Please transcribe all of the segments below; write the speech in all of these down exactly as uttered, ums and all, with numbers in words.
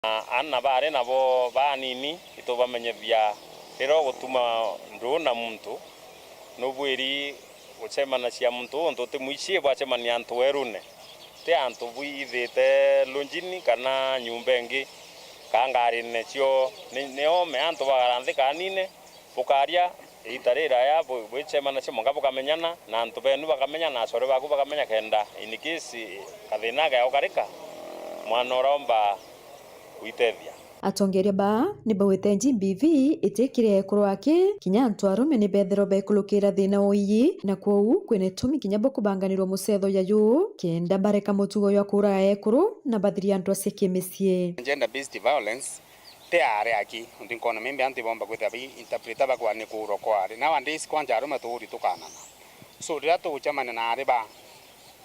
Na aana bari nabo banini, itubamenyithia riria ugutuma nduu na muntu, nubwiri gucemanacia muntu untu uti mwici, bwacemania antu werune, ti antu bwithite lunjini kana nyumba ingi, ka ngarine cio ni, ni ome antu bagara nthi kanine, bukaria iita riraya bu-, bwicemanacia mwanka bukamenyana, na antu benu bakamenya, na acore baku bakamenya, kenda in case kathina gaukarika, mwana uromba gwitethia. Atongeria baa ni baugite G B V itikire ekuru aki, kinya antu arume ni bethirwa bekulukira thina uyi, na kwou kwina itumi kinya bwa kubanganirwa mucetho ya yu, kenda bareka mutugo jwa kuuraga ekuru na bathiria antu acio kimicii. Gender based violence ti aari aki, untu nkona maybe antu ibomba kwithira bai interpreta bakwa ni kuurwa kwa aari. Nowadays kwanja arume tuuri tukanana. So riria tugucemania na aari ba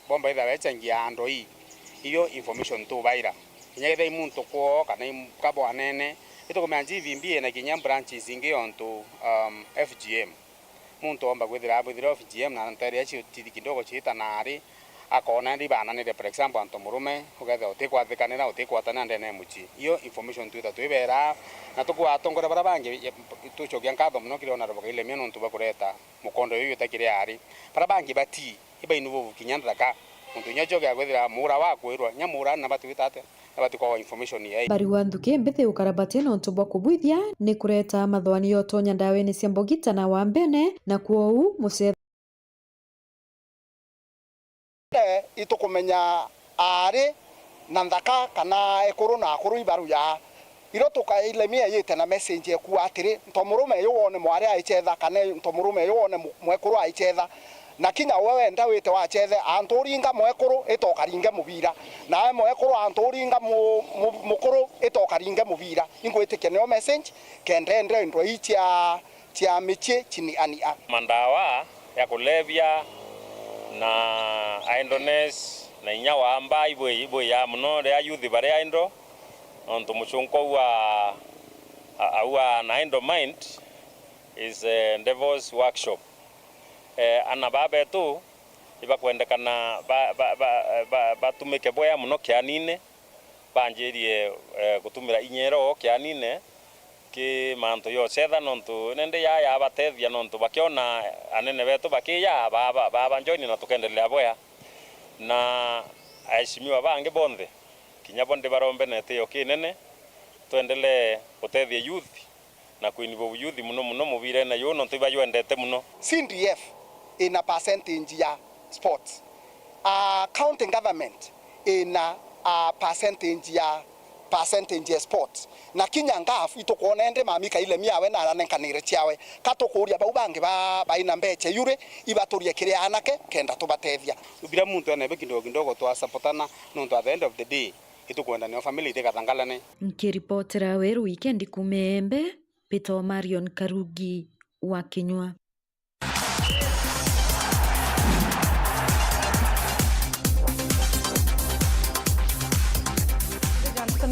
bomba ithira bechangia andoi, iyo information tubaira. Kinya kethira i muntu kwoo kana i kabwanene, itukumenya G B V ina kinya branches ingi yontu, um, F G M. Muntu omba kwithira abwithire F G M na ntere cio tiri kidogo ciita na ari, akona ndi bananire, for example, antu murume, ukethira utikwathikanira, utikwatanira ndene ya mucii. Iyo information twita twibera, na tukwatongoria bara bangi, ye-, tucokia nkatho muno kiri Honorable Kailemia nontu bwa kureta mukondo juju utakiri ari. Bara bangi batii, iba involve kinya nthaka. Muntu inya ucokia kwithira muura wakwirwa, inya muura na bati gwita atia? Na bati kwawa information ya. Bariwa nthuki mbithi ukarabate nontu bwa kubwithia ni kureta mathoani ya utonya ndawene cia mbogita na wambene, na kwou mucetho. Itukumenya aari na nthaka kana ekuru na akuru ibaruya. Iro tukailemia yite na message ekua atiri, nto murume yu wone mwari aichetha, kana nto murume yu wone mu-, mwekuru aichetha. Na kinya we wenda wite wachethe, antu uringa mwekuru, ita ukaringe mubira. Nawe mwekuru, antu uringa mu-, mu-, mukuru, ita ukaringe mubira. Ingwitikia niyo message, kenda ende ndo ii cia, cia michie chini ania. Mandawa ya kulevya na idleness na inya wamba ibwi-, ibwiya muno ria youth bari idle, nontu muchunku aua, a-, aua na idle mind is a devil's workshop. Eh, ana baa betu ibakwendekana ba-, ba-, ba-, ba-, batumike bwea muno kianine, banjirie, eh, gutumira inya iro kianine ki mantu ya ucetha, nontu nende ya yabatethia, nontu bakiona anene betu bakiya, baba, baba join na tukendelea bwea. Na aheshimiwa bangi bonthe, kinya bo ndibarombe na itio kinene, twendelee gutethia youth na kuinvolve youth muno muno mubirene yu, nontu ibajwendete muno. C D F ina percentage ya sports. Ah, county government ina, ah, percentage ya, percentage ya sports. Na kinya ngaf itukwona ende mami Kailemia awe na aranenkanire ciawe. Ka tukuria bau bangi ba, baina mbecha iu ri, ibaturie kiri anake kenda tubatethia. Bira muntu ena ibe kidogo kidogo twasapotana, nontu at the end of the day, itukwenda nio family itigathangalane. Nkiripotera Weru Weekend kuuma Embe, Peter Marion Karugi wa Kinyua.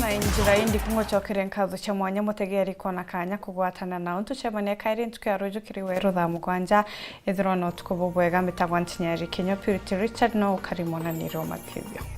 Na njira indi kungocokere nkatho cia mwanya mutegeri kona kanya kugwatana na untu cemania kairi ntuku ya ruju kiri Weru thaa mugwanja. Ethirwa na utuku bubwega, mbitagwa Ntinyeri Kinyua. Purity Richard no ukari mwananiro makithio.